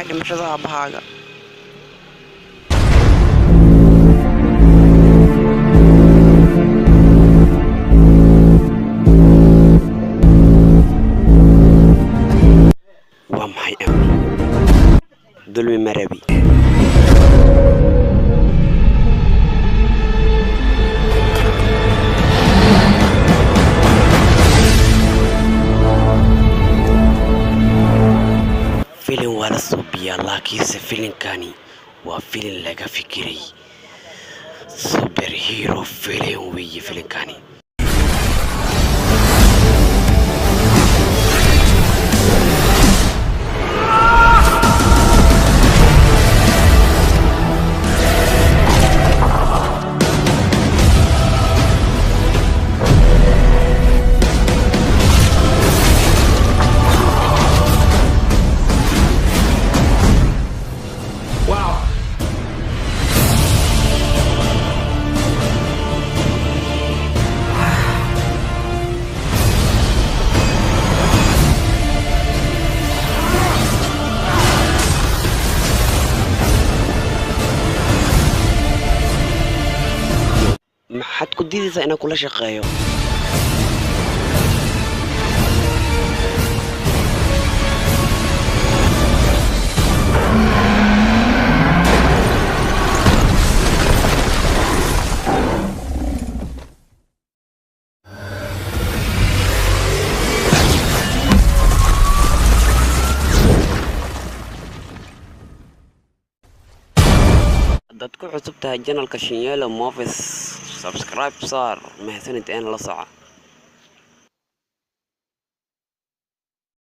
Dhimashada aabbahaaga. Waa maxay amni? Dulmi ma rabi. Filin waa la suubiyaa, laakiinse filinkani waa filin laga fikiray. Super hero filin weeye filinkani. Wow. Maxaad ku diidaysaa inaan kula shaqeeyo? Haddaad ku cusub tahay channelka Shinyelo Movies, subscribe saar. Mahadsanid een la soco.